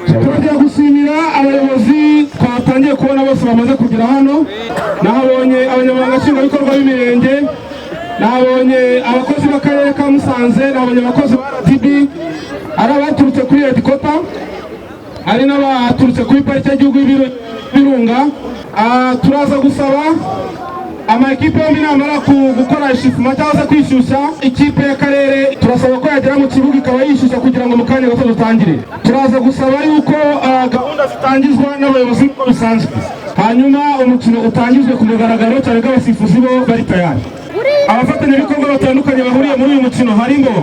Turajya gushimira abayobozi twatangiye kubona bose bamaze kugera hano. Nahabonye abanyamabanga nshingwabikorwa b'imirenge, nahabonye abakozi b'akarere ka Musanze, nahabonye abakozi ba RDB, ari abaturutse kuri headquarter, hari n'abaturutse kuri Parike y'Igihugu y'Ibirunga. Turaza gusaba ama ekipe yombi namara gukora échauffement cyangwa se kwishyushya, ikipe y'akarere turasaba ko yagera mu kibuga ikaba yishyushya kugira ngo mu kanya gato dutangire. Turaza gusaba yuko gahunda zitangizwa n'abayobozi nk'uko bisanzwe, hanyuma umukino utangizwe ku mugaragaro, cyane ko abasifuzi bo bari tayari. Abafatanyabikorwa batandukanye bahuriye muri uyu mukino harimo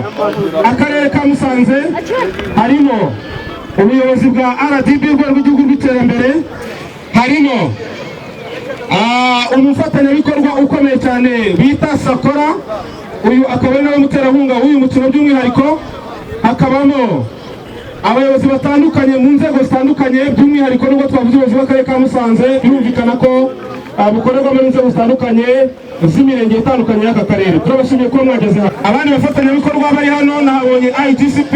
akarere ka Musanze, harimo ubuyobozi bwa RDB, Urwego rw'Igihugu rw'Iterambere, harimo umufatanyabikorwa ukomeye cyane bita Sakora, uyu akaba ari nawe muterankunga w'uyu mukino by'umwihariko, hakabamo abayobozi batandukanye mu nzego zitandukanye. By'umwihariko, nubwo twavuze ubuyobozi bw'akarere ka Musanze, birumvikana ko bukorerwamo n'inzego zitandukanye z'imirenge itandukanye y'aka karere. Turabashimiye kuba mwageze hano. Abandi bafatanyabikorwa bari hano, nahabonye IGCP,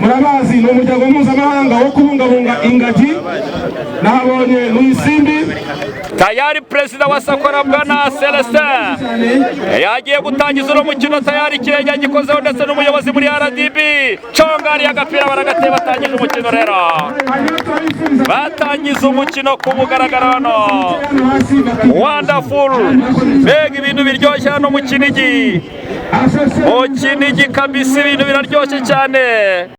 murabazi, ni umuryango mpuzamahanga wo kubungabunga ingagi, nahabonye Muyisimbi. Tayari perezida wa Sakora, bwana Celestin, yagiye gutangiza uno mukino. Tayari ikirenge agikozeho, ndetse n'umuyobozi muri RDB congari agapira baragateye. Batangije umukino rero, batangiza umukino ku mugaragaro hano. Wonderful, mbega ibintu biryoshye hano mu Kinigi, mu Kinigi kabisa, ibintu biraryoshye cyane.